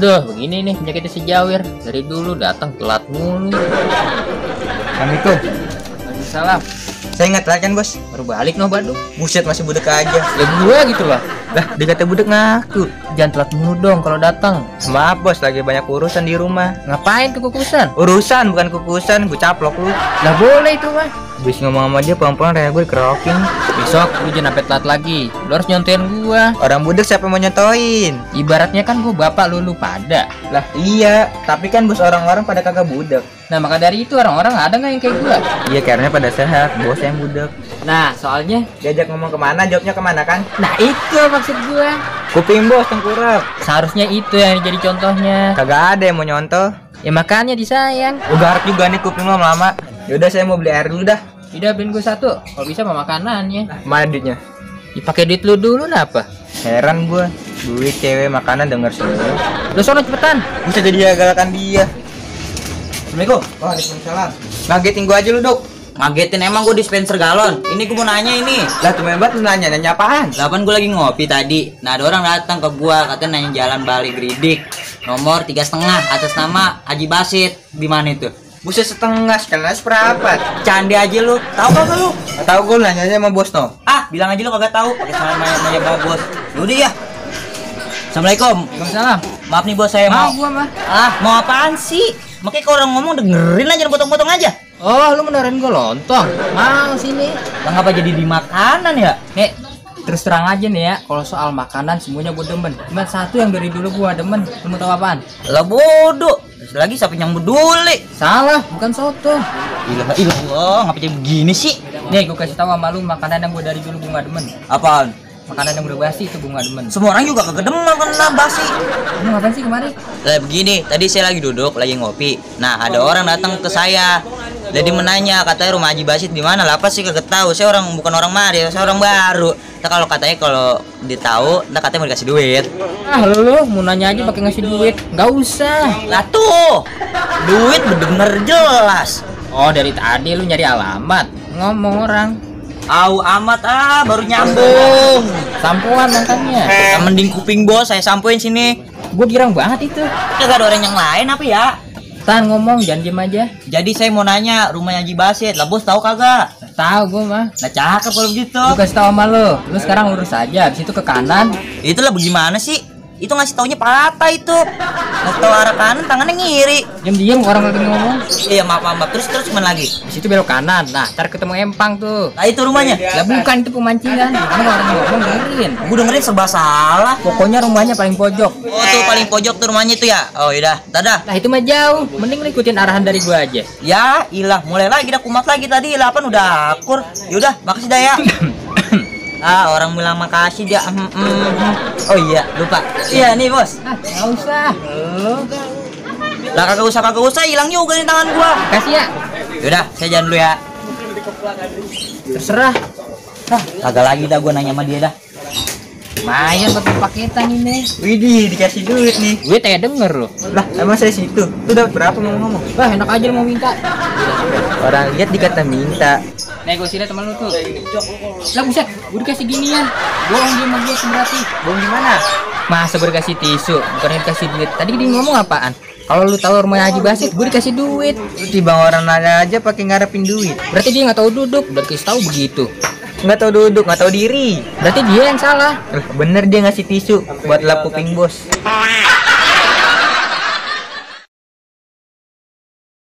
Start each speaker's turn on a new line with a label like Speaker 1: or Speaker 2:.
Speaker 1: Aduh, begini nih penyakitnya si Jawir. Dari dulu datang telat mulu.
Speaker 2: Assalamualaikum.
Speaker 1: Waalaikumsalam.
Speaker 2: Saya ingat telat kan bos?
Speaker 1: Baru balik noh Badung.
Speaker 2: Buset masih budek aja.
Speaker 1: Ya gue gitu loh.
Speaker 2: Lah dikata budek ngaku.
Speaker 1: Jangan telat mulu dong kalau datang.
Speaker 2: Maaf bos, lagi banyak urusan di rumah.
Speaker 1: Ngapain kekukusan?
Speaker 2: Urusan bukan kukusan, gue caplok lu.
Speaker 1: Lah boleh itu mah.
Speaker 2: Habis ngomong sama dia pelan-pelan raya gue dikerokin.
Speaker 1: Besok lu jangan sampai telat lagi. Lu harus nyontoin gua.
Speaker 2: Orang budek siapa yang mau nyontoin?
Speaker 1: Ibaratnya kan gua bapak lu pada.
Speaker 2: Lah iya, tapi kan bos orang-orang pada kagak budek.
Speaker 1: Nah maka dari itu orang-orang ada nggak yang kayak gua?
Speaker 2: Iya karena pada sehat, bos yang budek.
Speaker 1: Nah soalnya
Speaker 2: Diajak ngomong kemana, jawabnya kemana kan?
Speaker 1: nah itu maksud gua.
Speaker 2: Kuping bos tengkurap.
Speaker 1: Seharusnya itu yang jadi contohnya.
Speaker 2: Kagak ada yang mau nyontoh.
Speaker 1: Ya makanya disayang.
Speaker 2: Udah harap juga nih kuping lo lama. Yaudah saya mau beli air dulu dah.
Speaker 1: Udah beliin gua satu. Kalau bisa mau makanannya.
Speaker 2: Mana duitnya?
Speaker 1: Dipakai duit lu dulu napa?
Speaker 2: Heran gua, duit cewek makanan denger semua.
Speaker 1: Lu sono cepetan.
Speaker 2: Bisa jadi galakan dia. Assalamualaikum. Waalaikumsalam. Ngagetin gua aja lu, Dok.
Speaker 3: Ngagetin emang gue dispenser galon. Ini gue mau nanya ini.
Speaker 2: Lah tuh banget lu nanya apaan?
Speaker 3: Lapan gue lagi ngopi tadi. Nah ada orang datang ke gua katanya nanya jalan balik Gridik. Nomor 3,5 atas nama Haji Basit. Di mana itu?
Speaker 2: Buset setengah, sekalian seperempat.
Speaker 3: Candi aja lu. Tahu kagak lu?
Speaker 2: Gak tau gua nanya sama bos no.
Speaker 3: Ah, bilang aja lu kagak tahu. Pakai salah nanya bos. Yaudah ya. Assalamualaikum.
Speaker 1: Waalaikumsalam.
Speaker 3: Maaf nih bos saya
Speaker 1: Mau
Speaker 3: mau.
Speaker 1: gua mah.
Speaker 3: Ah, mau apaan sih? Makanya kalau orang ngomong dengerin aja, potong-potong aja.
Speaker 1: Oh lu beneran gua lontong. Mau sini.
Speaker 3: Lah ngapa jadi di makanan ya?
Speaker 1: Nih, terus terang aja nih ya, kalau soal makanan semuanya gue demen. Cuma satu yang dari dulu gua demen. Lu mau tahu apaan?
Speaker 3: Lah bodoh. Terus lagi siapa yang peduli?
Speaker 1: Salah, bukan soto.
Speaker 3: Ilah, ngapa jadi begini sih?
Speaker 1: Nih, gue kasih tahu sama lu makanan yang gue dari dulu gue gak demen.
Speaker 3: Apaan?
Speaker 1: Makanan yang udah basi itu gue gak demen.
Speaker 3: Semua orang juga kagak demen kena basi.
Speaker 1: Lu ngapain sih kemari?
Speaker 3: Begini, tadi saya lagi duduk, lagi ngopi. Nah, ada orang datang ke saya. Jadi menanya, katanya rumah Haji Basit di mana? Lah apa sih kagak tahu. Saya orang bukan orang mari, saya orang baru. Nah, kalau katanya kalau ditahu, nah katanya mau dikasih duit.
Speaker 1: Ah lu mau nanya aja pakai ngasih duit. Gak usah.
Speaker 3: Lah tuh, duit bener jelas.
Speaker 1: Oh dari tadi lu nyari alamat. Ngomong orang.
Speaker 3: Au amat baru nyambung.
Speaker 1: Sampoan makanya.
Speaker 3: Nah, mending kuping bos, saya sampoin sini.
Speaker 1: Gue girang banget itu.
Speaker 3: Kagak ada orang yang lain apa ya?
Speaker 1: Tan ngomong jangan diem aja.
Speaker 3: Jadi saya mau nanya rumahnya Haji Basit. Lah bos tahu kagak?
Speaker 1: Tahu gue mah.
Speaker 3: Nah cakep kalau begitu.
Speaker 1: Gue kasih tahu sama lu. Lu sekarang lurus aja. Habis itu ke kanan.
Speaker 3: Itulah bagaimana sih? Itu ngasih taunya patah itu. Ngasih tahu arah kanan tangannya ngiri.
Speaker 1: Diem orang lagi ngomong.
Speaker 3: Iya maaf. Terus mana lagi?
Speaker 1: Di situ belok kanan. Nah, ntar ketemu empang tuh.
Speaker 3: Nah itu rumahnya.
Speaker 1: Lah bukan itu pemancingan. Mana orang ngomong dengerin.
Speaker 3: Gue dengerin serba salah.
Speaker 1: Pokoknya rumahnya paling pojok.
Speaker 3: Oh tuh paling pojok tuh rumahnya itu ya. Oh yaudah, dadah.
Speaker 1: Nah, itu mah jauh. Mending lu ikutin arahan dari gua aja.
Speaker 3: Ya ilah, mulai lagi dah kumat lagi tadi. Lapan udah akur. Yaudah, makasih dah ya. Orang bilang makasih dia. Oh iya, lupa. Iya nih bos.
Speaker 1: Ah, enggak usah. Lu
Speaker 3: Lah kagak usah, hilang juga nih tangan gua.
Speaker 1: kasih ya.
Speaker 3: Yaudah, saya jalan dulu ya.
Speaker 1: Terserah.
Speaker 3: Kagak lagi dah gua nanya sama dia dah.
Speaker 1: Lumayan pakai paketan ini.
Speaker 2: Widih, dikasih duit nih.
Speaker 1: Gue tanya denger loh.
Speaker 2: Lah, emang saya situ. Lu dapat berapa ngomong-ngomong?
Speaker 1: Wah, enak aja lu mau minta.
Speaker 2: Orang lihat dikata minta.
Speaker 1: Negosiasi teman lu tuh. Lah buset, gue dikasih ginian. Bohong dia sama gue berarti.
Speaker 2: Bohong gimana?
Speaker 1: Masa gue dikasih tisu, bukan dikasih duit. Tadi dia ngomong apaan? Kalau lu tahu rumah Haji Basit, gue dikasih duit.
Speaker 2: Lu tiba orang nanya aja pakai ngarepin duit.
Speaker 1: Berarti dia nggak tahu duduk, udah dikasih tahu begitu.
Speaker 2: Nggak tahu duduk, nggak tahu diri.
Speaker 1: Berarti dia yang salah.
Speaker 2: Bener dia ngasih tisu buat lap kuping bos.